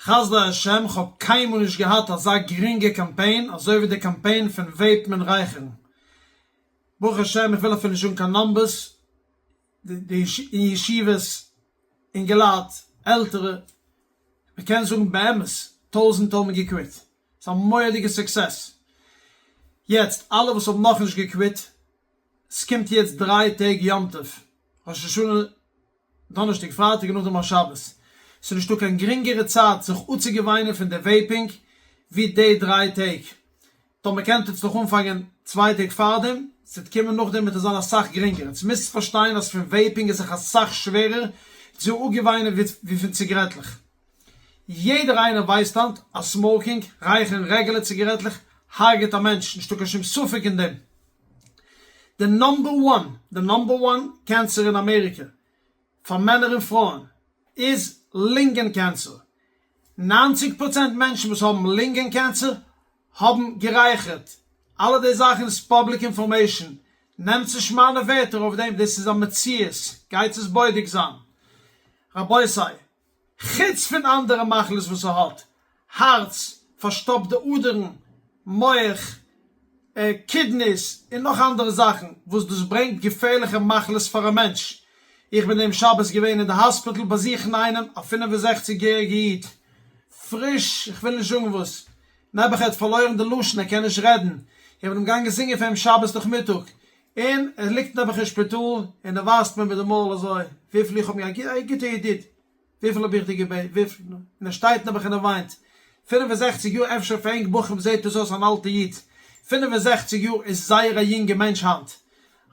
חסדי השם כ'האב קיינמאל נישט געהאט אזא גרינגע קאמפיין אזוי ווי די קאמפיין פון vape ן און רייכערן. ברוך השם איך וויל אפילו נישט זאגן קיין numbers, די אין ישיבות אינגעלייט עלטערע, מ'קען זאגן באמת טויזענטע האבן געקוויט, ס'איז א מורא'דיגע success. יעצט אלע וואס האבן נאכנישט געקוויט, ס'קומט יעצט דריי טעג יום טוב, ראש השנה, דאנערשטאג פרייטאג און נאכדעם א שבת, ס'איז נישטא קיין גרינגערע צייט זיך אפצוגעוויינען פון די vaping ווי די דריי טעג, טאמער קענט עטס נאך אנפאנגען צוויי טעג פארדעם, ס'וועט קומען נאכדעם וועט עס זיין אסאך גרינגער, עטס מוזטס פארשטיין אז פון vaping איז זיך אסאך שווערער צו אפגעוויינען ווי פון ציגרעטלעך. יעדער איינער ווייסט היינט אז smoking, רייכערן רעגולער ציגערעטלעך, הרג'עט א מענטש, נישטא קיין שום ספק אין דעם. די number one, די number one קענסער אין אמעריקע פאר מענער און פרויען איז לינגען קענסער. 90 פראצענט מענטשן וואס האבן לינגען קענסער האבן גערייכערט. אלע די זאכן איז public information, נעמטס נישט מיינע ווערטער אויף דעם, דאס איז א מציאות, גייטס עס בודק זיין. רבותי, חוץ פון אנדערע מחלות וואס ער האט, הארץ, פארשטאפט די אדערן, מח, kidneys, און נאך אנדערע זאכן וואס דאס ברענגט געפערליכע מחלות פאר א מענטש. איך בין דעם שבת געווען אין די האספיטל באזוכן איינעם א 65 יעריגע איד, פריש, איך וויל נישט זאגן וואס, נעבעך ער האט פארלוירן די לשון ער קען נישט רעדן, איך בין אים געגאנגען זינגען פאר אים שבת נאכמיטאג, און ער ליגט נעבעך אין שפיטאל און ער ווייזט מיר מיט די מויל אזוי, וויפיל איך האב מיר, א גוטע ידיד, וויפיל האב איך דיר געבעטן, וויפיל, און ער שטייט נעבעך און ער וויינט, 65 יאר אפשר פאר ענק בחורים זעט דאס אויס אן אלטע איד, 65 יאר איז זייער א יונגע מענטש היינט,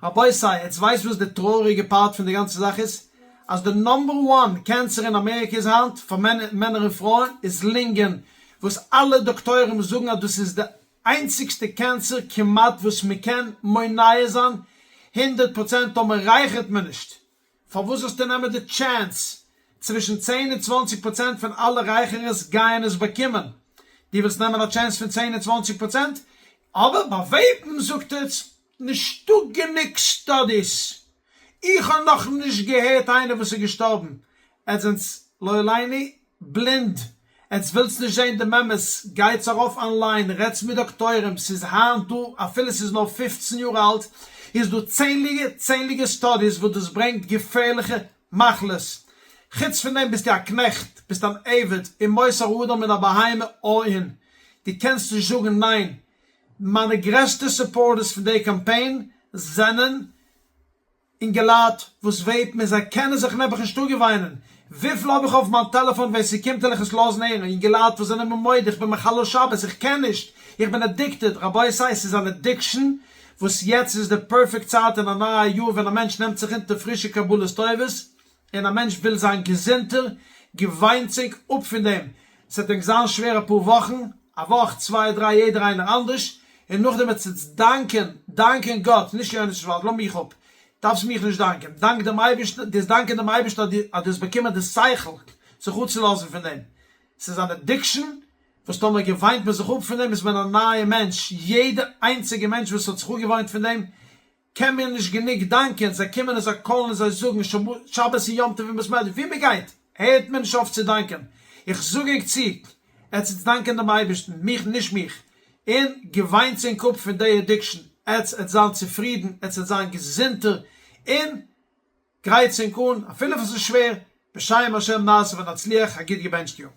רבותי, עטס ווייסט וואס די טרויעריגע part פון די גאנצע זאך איז? אז די number one קענסער אין אמעריקע איז היינט, פאר מענער און פרויען, איז לינגען, וואס אלע דאקטוירים זאגן אז דאס איז די איינציגסטע קענסער כמעט וואס מען קען מונע זיין 100% טאמער רייכערט מען נישט. פארוואס זאלסטו נעמען די chance? צווישן צען און צוואנציג פראצענט פון אלע רייכערערס גייען עס באקומען. דו ווילסט נעמען א chance פון צען און צוואנציג פראצענט? אבער ביי vape ן זאגט עטס נישטא גענוג studies. איך האב נאכנישט געהערט איינער וואס איז געשטארבן. עטס זענטס לא עלינו בלינד, עטס ווילטס נישט זעהן דעם אמת, גייטס ארויף online, רעדטס מיט דאקטוירים, ס'איז היינט דא, אפילו ס'איז נאר 15 יאר אלט, איז דא צענדליגע צענדליגע studies וואס דאס ברענגט געפערליכע מחלות. חוץ פון דעם ביסטו א קנעכט, ביסט אן עבד, און מותר האדם מן הבהמה אין, דו קענסט נישט זאגן ניין. מיינע גרעסטע supporters פון די קאמפיין זענען אינגעלייט וואס vape ן און זיי קענען זיך נעבעך נישט אפגעוויינען, וויפיל האב איך אויף מיין טעלעפאן ווען ס'קומט וועל איך עס לאזן הערן, אינגעלייט וואס זענען מיר מודה איך בין מחלל שבת איך קען נישט איך בין addicted, רבותי ס'איז אן addiction וואס יעצט איז די perfect צייט אין א נייע יאר ווען א מענטש נעמט זיך אונטער פרישע קבלות טובות און א מענטש וויל זיין געזונטער, געוויינט זיך אפ פון דעם, ס'וועט ענק זיין שווער אפאר וואכן, א וואך, צוויי דריי יעדער איינער אנדערש, און נאכדעם וועט עטס דאנקען, דאנקען גאט, נישט יונתן שווארץ, לאז מיך אפ, דארפסט מיך נישט דאנקען, דאנק דעם אייבערשטן, דו האסט דאנקען דעם אייבערשטן אז דו האסט באקומען די שכל זיך אפצולאזן פון דעם, ס'איז אן addiction וואס טאמער געוויינט מען זיך אפ פון דעם איז מען א נייע מענטש, יעדע איינציגע מענטש וואס האט זיך אפגעוואוינט פון דעם קען מיר נישט גענוג דאנקען, זיי קומען און זיי call ן און זיי זאגן שבת און יום טוב אין בית מדרש, ווי מען גייט הערט מען נישט אויף צו דאנקען, איך זאג ענק צו, עטס עטס דאנקען דעם אייבערשטן, מיך נישט מיך, און געוויינטס ענק אפ פון די addiction, עטס עטס זיין צופרידן, עטס עטס זיין געזונטער, און גרייטס ענק אן, אפילו ווען ס'איז שווער, בשם השם נעשה ונצליח, א גוט געבענטשט יאר.